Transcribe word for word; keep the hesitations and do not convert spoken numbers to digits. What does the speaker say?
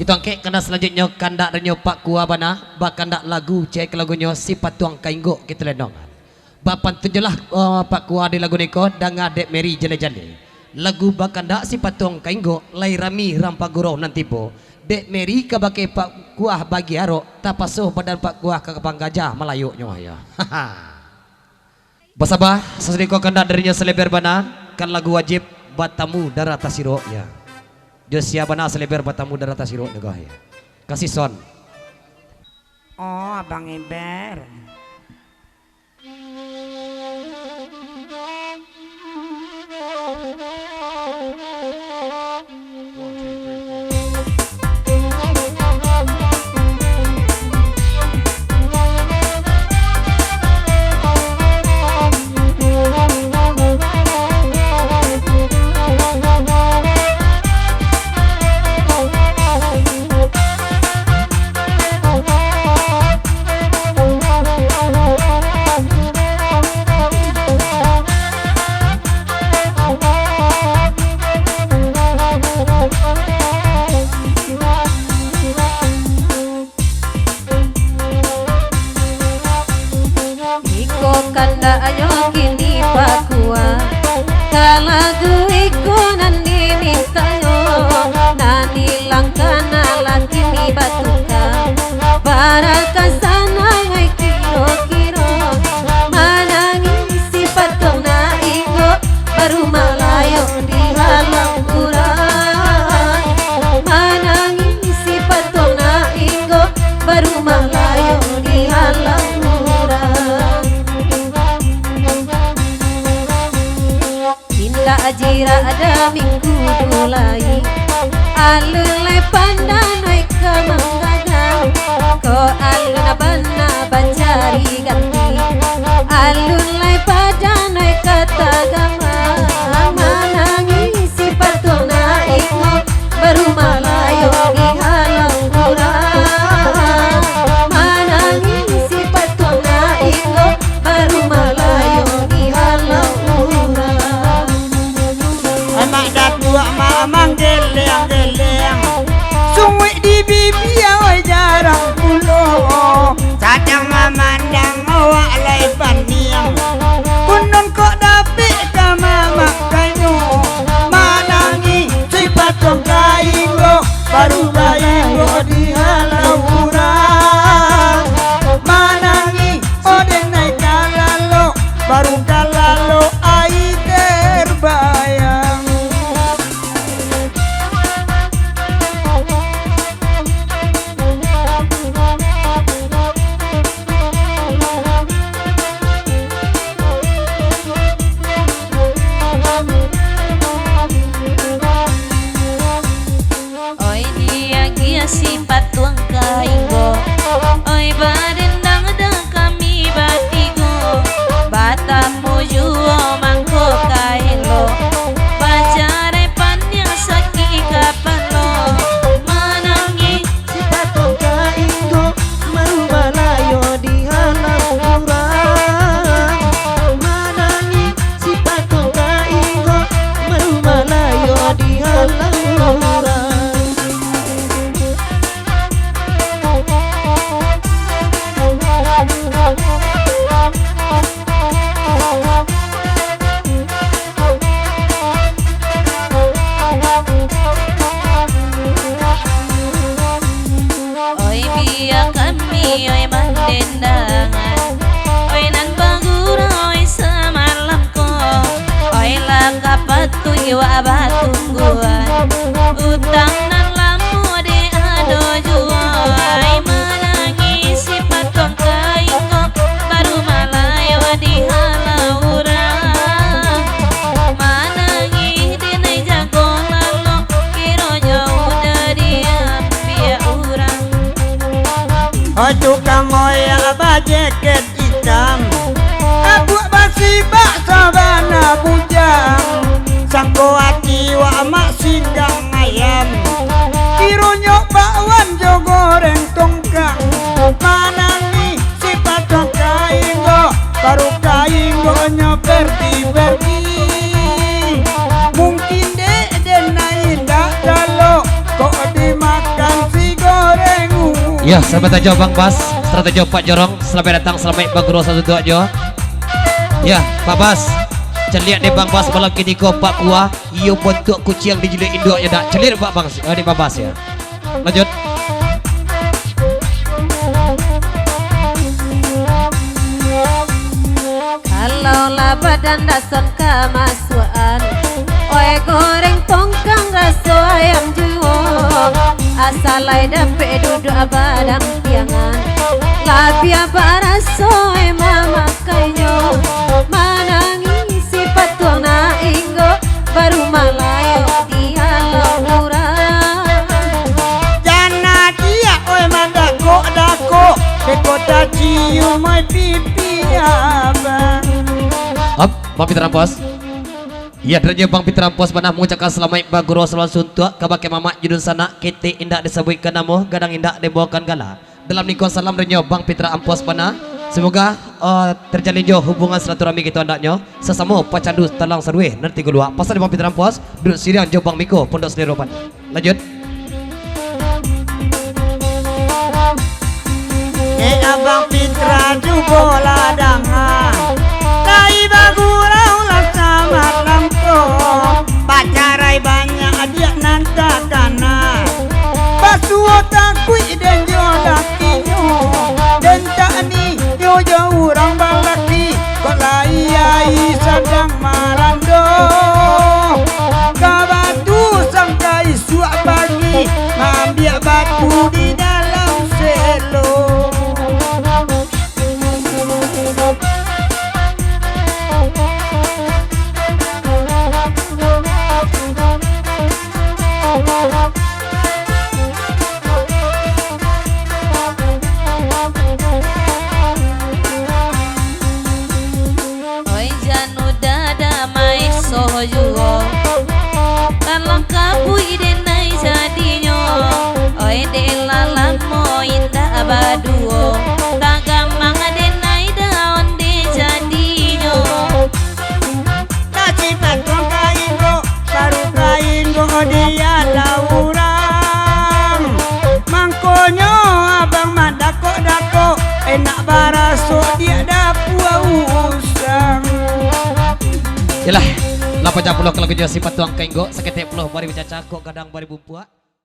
Kito angkek kandak salanjuiknyo, kandak darinyo Pak Kua bana, bakandak lagu, cek lagunyo Si Patuang Kainggok kito lendong. Bapantunjolah, eh, Pak Kua di lagu niko, danga dek Mary jande-jande. Lagu bakandak Si Patuang Kainggok, lai rami urang pagurau nan tibo. Dek Mary kabake Pak Kua bagi arok, tapaso badan Pak Kua ka kapang gajah malayoknyo, yo. Basaba, sasudah ko kandak darinyo Saleber bana, kan lagu wajib batamu darah tasirok, yo. Jo sia bana Saleber batamu darah tasirok niko, yo. Kasih son. Oh, Abang Eber. Iko kandaknyo kini Pak Kua, ka lagu iko nan dimintanyo, nan ilang kana lah kini batuka. Bara ka sanang ai kiro-kiro, manangih si Patuang Kainggok, baru malayok di halau urang. Manangih si Patuang Kainggok, baru malayok di halau urang. Indak jirak da minggu tu lai, alun lai pandanai ka manggagang. Ko alun bana bancari ganti, alun lai padanai ka tagama. Manangih si Patuang Kainggok, baru malayok di halau urang. Manangih si Patuang Kainggok, baru malayok di halau urang. Anak datuak mak manggeleng-geleng, sunguik di bibia oi jarang pulo. Sadang mamandang awak lai paniang, kunun kok dapek ka mamak kainyo. Manangih si Patuang Kainggok, baru kainggok di halau urang. Manangih ode nai ka lalok, baru ka lalok ai terbayang. Oi diagiah si Patuang Kainggok, oi badendang dah kami batigo, batamu juo mangko ka elok, bacarai paniang sakik kapalo, manangih si Patuang Kainggok, baru malayok di halau urang. Manangih si Patuang Kainggok, baru malayok di halau urang. Oi bia kami, oi mandendangan, oi nan bagurau, oi samalam ko, oi lah ka patuik wak batungguan, utang nan lamo dek ado juo, ai manangih si Patuang Kainggok, baru malayok di halau urang. Manangih di nai jago lalok, kironyo udah diambiak urang. Oi tukang oyak bajeket itam, abuak basibak sabana bujang, sangko ati wak mak singgang ayam, kironyo bakwan jo goreng tongkang. Manangih si Patuang Kainggok, baru kainggoknyo pergi-pergi. Mungkin dek den nai indak jalok, kok dimakan Yo, salamaik datang jo Bang Bas, salamaik datang jo Pak Jorong, salamaik datang, salamaik bagurau satu tuak jo. Yo, Pak Bas, caliak dek Bang Bas malam kini ko, Pak Kuah, iyo bantuak kuciang dijuluik induaknyo dak. Caliak dek Pak Bang, eh, dek Bang Bas yo. Lanjut. Kalau lah badan dason kamasuakan, oe goreng tongkang raso ayam juo. Asa lai dapek duduak badampiangan, labiah baraso oe mamakainyo. Manangih si patuang nak inggo, baru malayo di alam urang. Jan adiak oe mandakok-dakok, beko tacium oe pipi abang. Hop, Bang Pitra Ampos. Yo, dek inyo Bang Pitra Ampos bana mangucapkan salamaik bagurau, salamaik suntuak kabake mamak jo dunsanak, ketek indak disabuikkan namo, gadang indak dibaokan gala. Dalam niko salam dek inyo Bang Pitra Ampos bana. Semoga, eh, terjalin jo hubungan silaturahmi kito andaknyo sasamo pacandu talang sarueh nan tigo luak. Pasan dek Bang Pitra Ampos, duduak siriang jo Bang Miko, Pondok Selero bana. Lanjut. Eh, Abang Pitra jugo lah danga, lai bagurau lah samalam ko. Bacarai banyak adiak nan takana. Basuo takuik den jo lakinyo. Den tak ni yo jo urang balaki. Kok lai ai sadang marando, ka batu sangkai suak pagi, maambiak batu di dalam selo. Oi, jan udah damai soh juo, talang kabuik denai jadinyo. Oi, dek lah lamo indak baduo, tagamang denai daun dek jadinyo. Lah si patuang ka inggo, baru ka inggo di alam urang. Mangkonyo abang mandakok-dakok, enak baraso diak dapua usang. Yolah, lah panjang pulo ka lagunyo si patuang ka inggo, saketek pulo bari bacaca, kok gadang bari bumpuak.